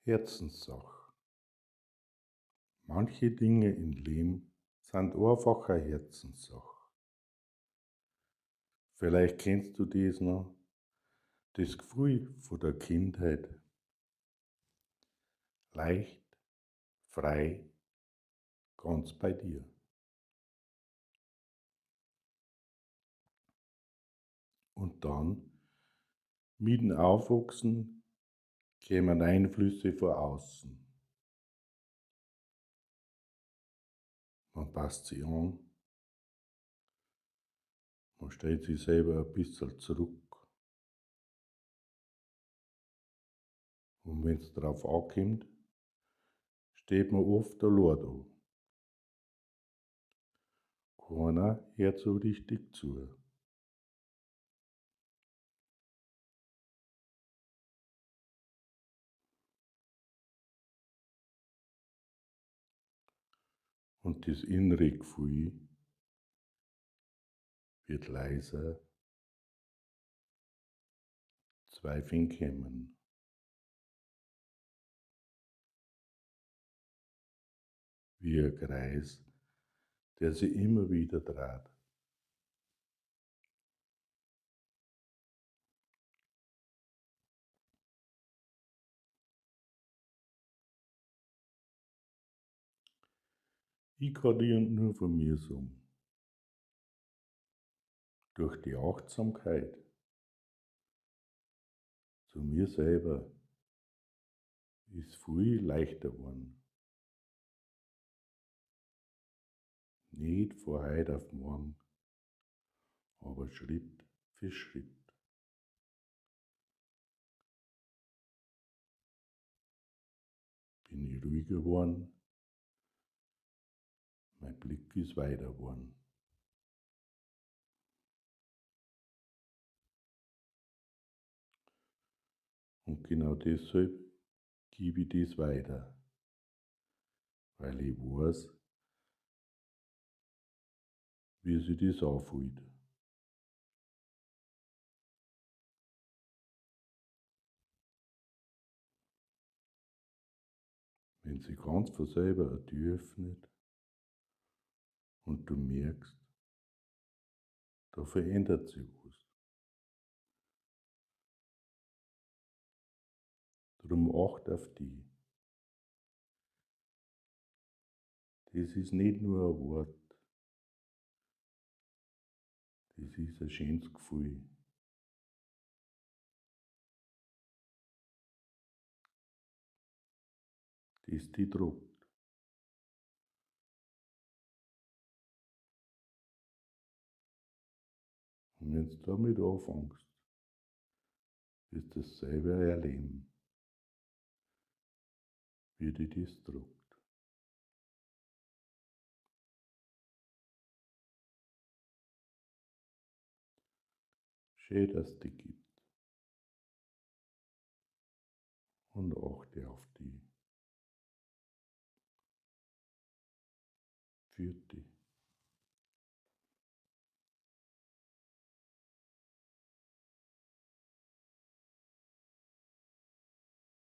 Herzenssache. Manche Dinge im Leben sind einfach eine Herzenssache. Vielleicht kennst du das noch, das Gefühl von der Kindheit. Leicht, frei, ganz bei dir. Und dann, mit dem Aufwachsen, kämen Einflüsse von außen. Man passt sich an, man stellt sich selber ein bisschen zurück. Und wenn's drauf ankommt, steht man oft allein da. Keiner hört so richtig zu. Und das innere Gefühl wird leiser, Zweifel kommen. Wie ein Kreis, der sich immer wieder dreht. Ich kann dir nur von mir sagen, durch die Achtsamkeit zu mir selber ist viel leichter geworden. Nicht von heute auf morgen, aber Schritt für Schritt. Bin ich ruhiger geworden, mein Blick ist weiter geworden. Und genau deshalb gebe ich das weiter, weil ich weiß, wie sich das anfühlt. Wenn sich ganz von selber eine Tür öffnet und du merkst, da verändert sich was. Drum acht auf die. Das ist nicht nur ein Wort. Das ist ein schönes Gefühl. Das dich druckt. Und wenn du damit anfängst, wirst du es selber erleben, wie dich das druckt. Schön, dass es dich gibt. Und achte auf dich. Für dich.